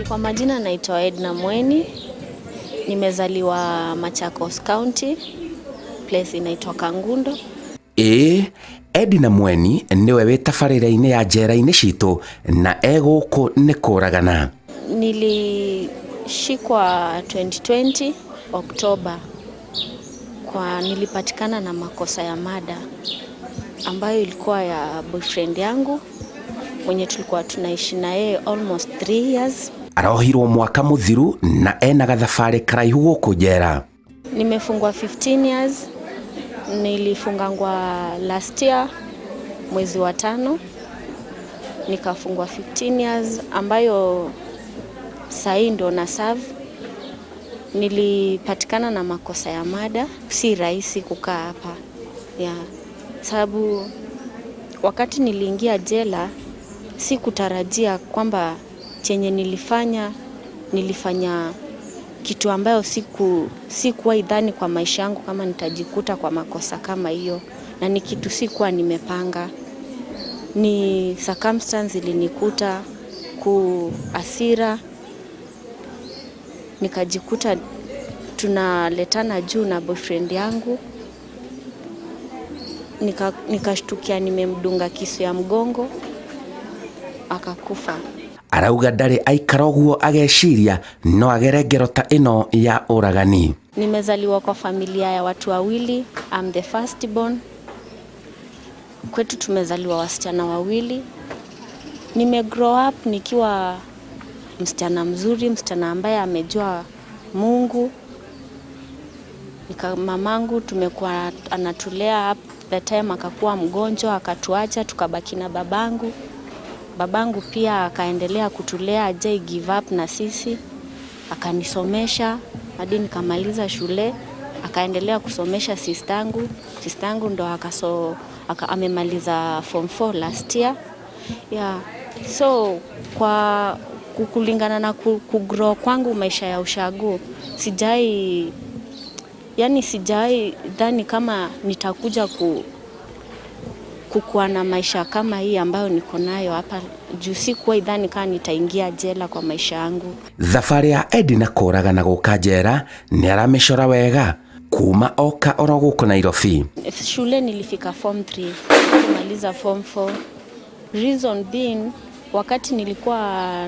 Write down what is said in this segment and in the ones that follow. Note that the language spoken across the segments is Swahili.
Kwa majina naitwa Edna Mweni, nimezaliwa Machakos County, place inaitwa Kangundo. Ĩĩ, Edna Mweni nĩwe wĩ tabarĩra-inĩ ya njera-inĩ citũ na e gũkũ nĩ kũragana. Nilishikwa 2020 Oktoba kwa nilipatikana na makosa ya murder ambayo ilikuwa ya boyfriend yangu mwenye tulikuwa tunaishi na yeye almost 3 years. Arohirwo mwaka mũthiru na ena gathabarĩ karaihu gũkũ njera. Nimefungwa 15 years. Nilifungangwa last year mwezi wa tano, nikafungwa 15 years ambayo sahii ndo na serve. Nilipatikana na makosa ya murder. Si rahisi kukaa hapa, yeah, sababu wakati niliingia jela sikutarajia kwamba chenye nilifanya nilifanya kitu ambayo sikuwa idhani kwa maisha yangu kama nitajikuta kwa makosa kama hiyo, na ni kitu sikuwa nimepanga. Ni circumstance ilinikuta ku hasira, nikajikuta tunaletana juu na boyfriend yangu, nikashtukia nimemdunga kisu ya mgongo akakufa. Arauga ndarĩ aikara ũguo ageciria no agere ngero ta ĩno ya ũragani. Nimezaliwa kwa familia ya watu wawili, I'm the first born. Kwetu tumezaliwa wasichana wawili. Nime grow up nikiwa msichana mzuri, msichana ambaye amejua Mungu. Mamangu tumekuwa anatulea, up the time akakuwa mgonjwa akatuacha, tukabaki na babangu. Babangu pia akaendelea kutulea, hajai give up na sisi, akanisomesha hadi nikamaliza shule, akaendelea kusomesha sistangu. Sistangu ndo amemaliza form 4 last year. Yeah. So kwa kulingana na kugrow kwangu maisha ya ushago, sijai, yani sijai dhani kama nitakuja kukuwa na maisha kama hii ambayo niko nayo hapa juu sikuwa dhani kama nitaingia jela kwa maisha yangu. Thabarĩ ya Edna kũragana gũka njera nĩ aramĩcora wega kuma oka oro gũkũ Nairobi. Shule nilifika form 3, kumaliza form 4. Reason being, wakati nilikuwa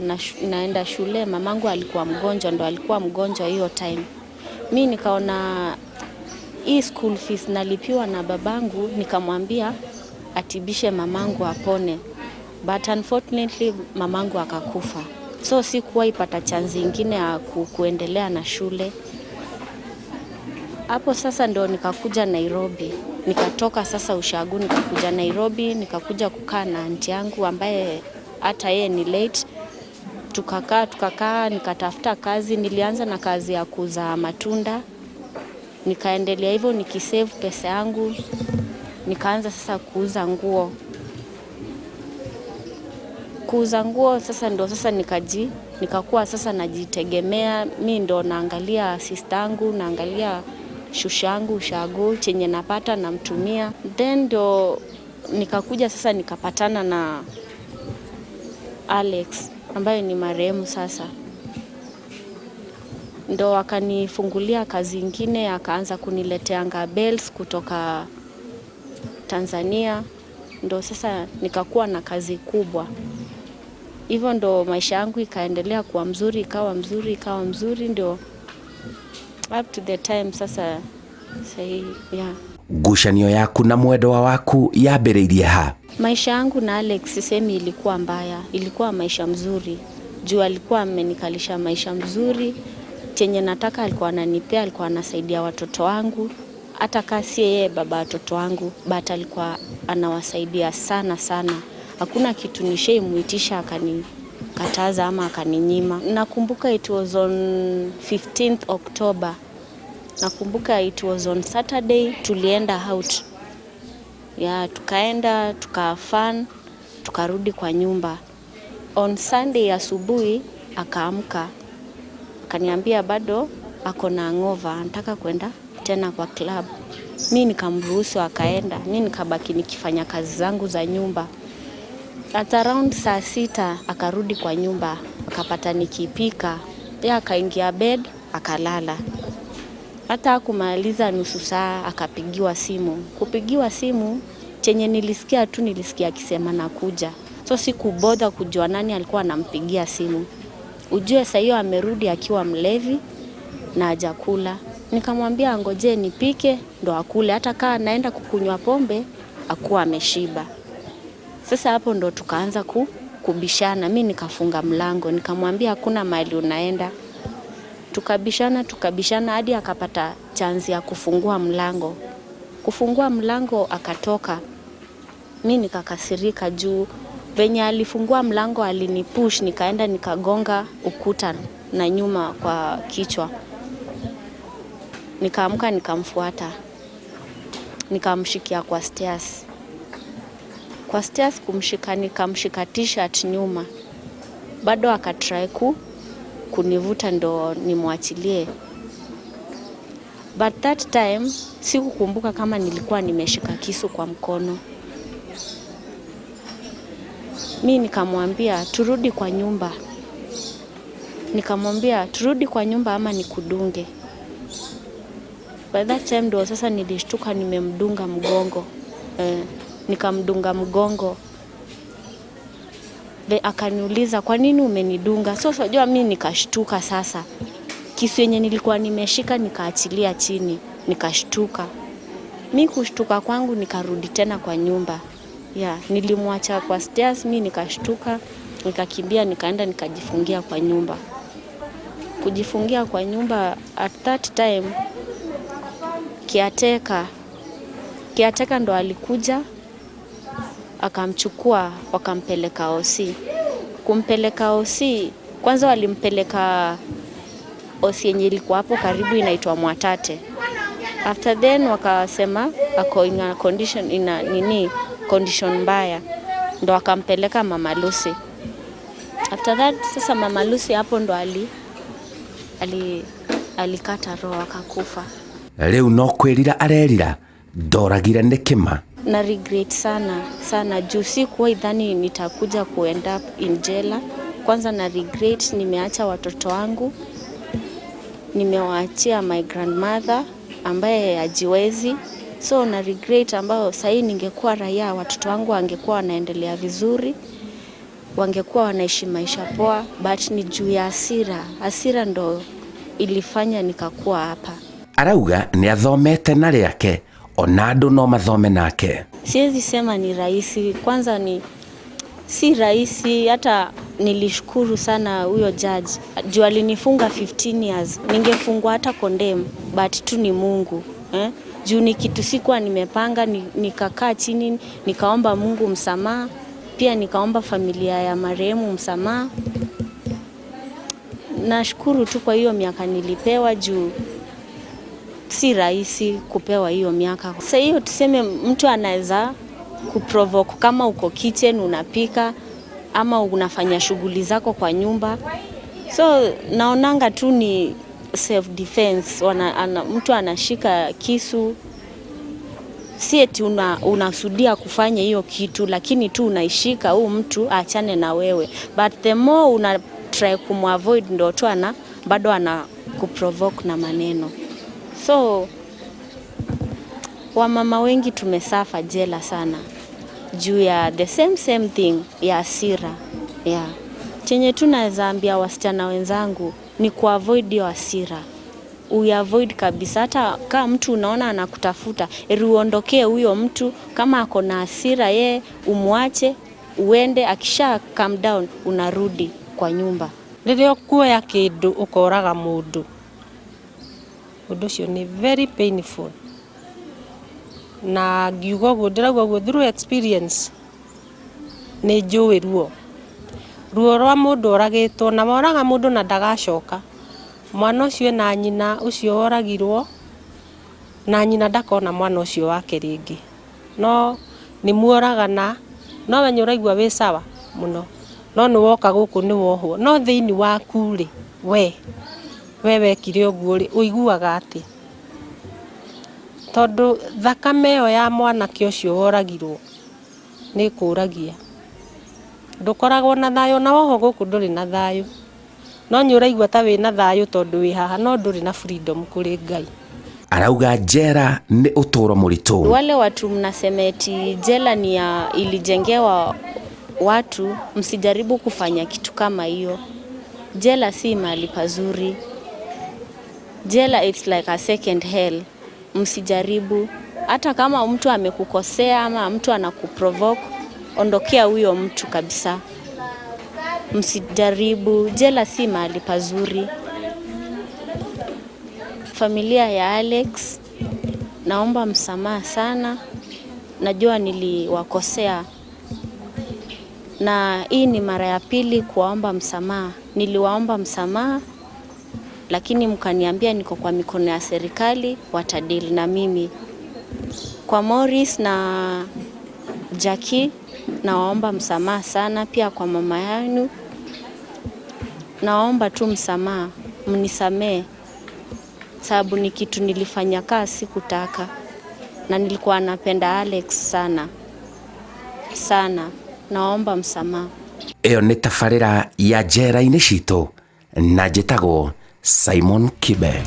naenda shule, mamangu alikuwa mgonjwa, ndo alikuwa mgonjwa hiyo time. Mi nikaona hii school fees nalipiwa na babangu, nikamwambia atibishe mamangu apone. But unfortunately mamangu akakufa. So sikuwahi ipata chance ingine ya kuendelea na shule. Hapo sasa ndo nikakuja Nairobi. Nikatoka sasa ushago nikakuja Nairobi, nikakuja kukaa na aunti yangu ambaye hata yeye ni late. Tukakaa, tukakaa, nikatafuta kazi. Nilianza na kazi ya kuuza matunda. Nikaendelea hivyo nikisave pesa yangu. Nikaanza sasa kuuza nguo. Kuuza nguo sasa ndo sasa nikakuwa sasa najitegemea. Mi ndo naangalia sistangu, naangalia shushangu, ushago, chenye napata namtumia. Then ndo nikakuja sasa nikapatana na Alex ambaye ni marehemu sasa. Ndo akanifungulia kazi ingine, akaanza kunileteanga bales kutoka Tanzania. Ndo sasa nikakuwa na kazi kubwa. Hivyo ndo maisha yangu ikaendelea kuwa mzuri, ikawa mzuri, ikawa mzuri, ndio up to the time sasa sahi, yeah. Ngucanio yaku na mwendwa waku yambĩrĩirie ha? Maisha yangu na Alex sisemi ilikuwa mbaya, ilikuwa maisha mzuri. Juu alikuwa amenikalisha maisha mzuri, chenye nataka alikuwa ananipea, alikuwa anasaidia watoto wangu. Hata kaa si yeye baba watoto wangu, but alikuwa anawasaidia sana sana. Hakuna kitu nishaimuitisha akanikataza ama akaninyima. Nakumbuka it was on 15th October. Nakumbuka it was on Saturday, tulienda out. Ya, tukaenda, tuka fun, tukarudi kwa nyumba. On Sunday asubuhi akaamka. Akaniambia bado ako na hangover, anataka kwenda tena kwa club. Mi nikamruhusu akaenda, mi nikabaki nikifanya kazi zangu za nyumba. At around saa 6 akarudi kwa nyumba, akapata nikipika, yeye akaingia bed akalala. Hata kumaliza nusu saa akapigiwa simu. Kupigiwa simu, chenye nilisikia tu, nilisikia akisema nakuja, so sikubother kujua nani alikuwa anampigia simu. Ujue saa hiyo amerudi akiwa mlevi na hajakula. Nikamwambia angojee nipike ndo akule, hata kaa naenda kukunywa pombe akuwa ameshiba. Sasa hapo ndo tukaanza kubishana, mi nikafunga mlango, nikamwambia hakuna mahali unaenda. Tukabishana, tukabishana hadi akapata chance ya kufungua mlango. Kufungua mlango akatoka. Mi nikakasirika juu venye alifungua mlango alinipush, nikaenda nikagonga ukuta na nyuma kwa kichwa. Nikaamka nikamfuata, nikamshikia kwa stairs. Kwa stairs kumshika, nikamshika T-shirt nyuma, bado akatry kunivuta ndo nimwachilie, but that time sikukumbuka kama nilikuwa nimeshika kisu kwa mkono. Mi nikamwambia turudi kwa nyumba, nikamwambia turudi kwa nyumba ama nikudunge. By that time ndo sasa nilishtuka nimemdunga mgongo, nikamdunga mgongo. Akaniuliza, "Kwa nini umenidunga?" So unajua mi nikashtuka sasa, kisu yenye nilikuwa nimeshika nikaachilia chini, nikashtuka. Mi kushtuka kwangu nikarudi tena kwa nyumba. Yeah, nilimwacha kwa stairs, mi nikashtuka, nikakimbia, nikaenda nikajifungia kwa nyumba. Kujifungia kwa nyumba, at that time caretaker ndo alikuja akamchukua, wakampeleka hosi. Kumpeleka hosi, kwanza walimpeleka hosi yenye ilikuwa hapo karibu inaitwa Mwatate. After then wakasema ako in a condition, ina nini, condition mbaya, ndo akampeleka Mama Lucy. After that sasa Mama Lucy hapo ndo alikata roho akakufa. Rĩu no kwĩrira arerira ndoragire nĩ kĩma. Na regret sana sana juu sikuwahi dhani nitakuja ku end up in jela. Kwanza na regret nimeacha watoto wangu, nimewaachia my grandmother ambaye hajiwezi. So na regret ambayo sahii ningekuwa raia, watoto wangu wangekuwa wanaendelea vizuri, wangekuwa wanaishi maisha poa, but ni juu ya hasira. Hasira ndo ilifanya nikakuwa hapa. Arauga nĩ athomete na rĩake ona andũ no mathome nake. Siwezi sema ni rahisi. Kwanza ni si rahisi. Hata nilishukuru sana huyo judge juu alinifunga 15 years. Ningefungwa hata condemn, but tu ni Mungu, eh? Juu ni kitu sikuwa nimepanga, nikakaa chini nikaomba Mungu msamaha, pia nikaomba familia ya marehemu msamaha. Nashukuru tu kwa hiyo miaka nilipewa juu si rahisi kupewa hiyo miaka. Sasa hiyo tuseme mtu anaweza kuprovoke kama uko kitchen unapika ama unafanya shughuli zako kwa nyumba. So naonanga tu ni self defense. Mtu anashika kisu, si eti unasudia kufanya hiyo kitu, lakini tu unaishika huu mtu aachane na wewe, but the more una try kumavoid ndo tu bado ana kuprovoke na maneno. So wamama wengi tumesuffer jela sana juu ya the same same thing ya hasira, yeah. Chenye tu naweza ambia wasichana wenzangu ni kuavoid hiyo hasira, uavoid kabisa. Hata kama mtu unaona anakutafuta, eri uondokee huyo mtu. Kama ako na hasira ye umwache uende, akisha calm down unarudi kwa nyumba. Rĩrĩa ũkuoya kĩndũ ũkoraga mũndũ, ũndũ ũcio nĩ very painful, na ngiuga ũguo ndĩrauga ũguo through experience. Nĩ njũĩ ruo ruo rwa mũndũ oragĩtwo, na woraga mũndũ na ndagacoka. Mwana ũcio ena nyina ũcio woragirwo, na nyina ndakona mwana ũcio wake rĩngĩ. No nĩ muoragana, no we nĩ ũraigua wĩ sawa mũno, no nĩ woka gũkũ nĩ wohwo, no thĩinĩ waku rĩ, we wekire ũguo rĩ, ũiguaga atĩa? Tondũ thakame ĩyo ya mwanake ũcio woragirwo nĩ ĩkũragia. Ndũkoragwo na thayũ na woho gũkũ ndũrĩ na thayũ, no nĩ ũraigua ta wĩna thayũ tondũ wĩ haha, no ndũrĩ na freedom kũrĩ Ngai. Arauga njera nĩ ũtũũro mũritũ. Wale watu mnasema eti jela ni ya ilijengewa watu, msijaribu kufanya kitu kama hiyo. Jela si mahali pazuri. Jela, it's like a second hell. Msijaribu. Hata kama mtu amekukosea ama mtu anakuprovoke, ondokea huyo mtu kabisa. Msijaribu. Jela si mahali pazuri. Familia ya Alex, naomba msamaha sana. Najua niliwakosea, na hii ni mara ya pili kuwaomba msamaha. Niliwaomba msamaha, lakini mkaniambia niko kwa mikono ya serikali, watadeal na mimi. Kwa Morris na Jackie, nawaomba msamaha sana, pia kwa mama yenu nawaomba tu msamaha, mnisamee sababu ni kitu nilifanya kaa sikutaka, na nilikuwa napenda Alex sana sana. Naomba msamaha. Ĩyo nĩ tabarĩra ya njera-inĩ citũ na njĩtagwo Simon Kibe.